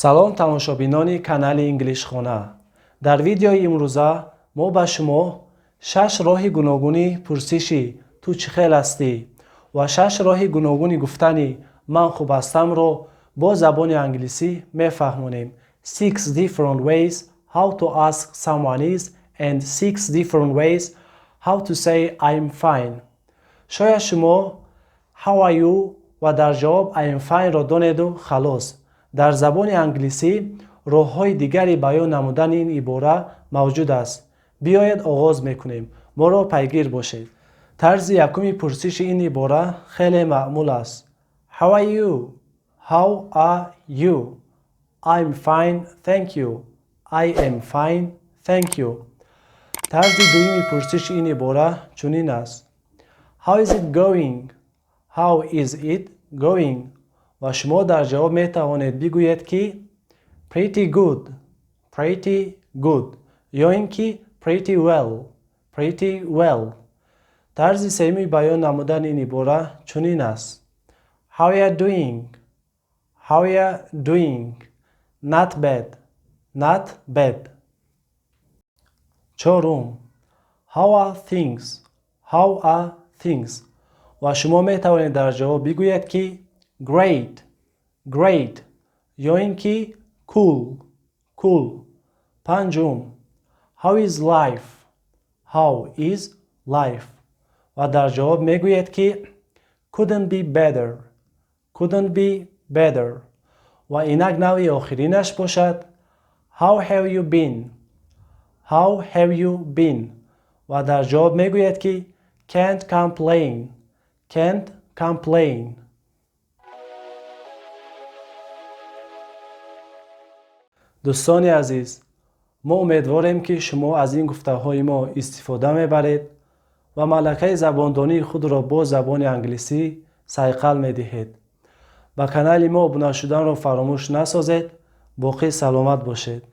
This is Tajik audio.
Салом, тамошобинони канали Инглишхона. Дар видеои имрӯза мо ба шумо шаш роҳи гуногуни пурсиши «Ту чӣ хел ҳастӣ?» ва шаш роҳи гуногуни гуфтани «Ман хуб ҳастам»-ро бо забони англисӣ мефаҳмонем. Six different ways how to ask someone is and six different ways how to say "I'm fine". Шояд шумо "How are you?" ва дар ҷавоб "I'm fine"-ро донеду халос. Дар забони англисӣ роҳҳои дигари баён намудани ин ибора мавҷуд аст. Биёед, оғоз мекунем, моро пайгир бошед. Тарзи якуми пурсиши ин ибора хеле маъмул аст: How are you? How are you? I'm fine, thank you. I am fine, thank you. Тарзи дуюми пурсиши ин ибора чунин аст: How is it going? How is it going? Ва шумо дар ҷавоб метавонед бигӯед, ки pretty good, pretty good ё ин ки pretty well, pretty well. Тарзи сеюми баён намудани ин ибора чунин аст: How are you doing? How are you doing? Not bad, not bad. Чорум: How are things? How are things? Ва шумо метавонед дар ҷавоб бигӯед, ки great, great ё ин ки cool, cool. Панҷум: How is life? How is life? Ва дар ҷавоб мегӯед, ки couldn't be better, couldn't be better. Ва инак навъи охиринаш бошад: How have you been? How have you been? Ва дар ҷавоб мегӯед, ки can't complain, can't complain. Дӯстони азиз, мо умедворем, ки шумо аз ин гуфтаҳои мо истифода мебаред ва малакаи забондонии худро бо забони англисӣ сайқал медиҳед. Ба канали мо обуна шуданро фаромӯш насозед. Боқӣ саломат бошед.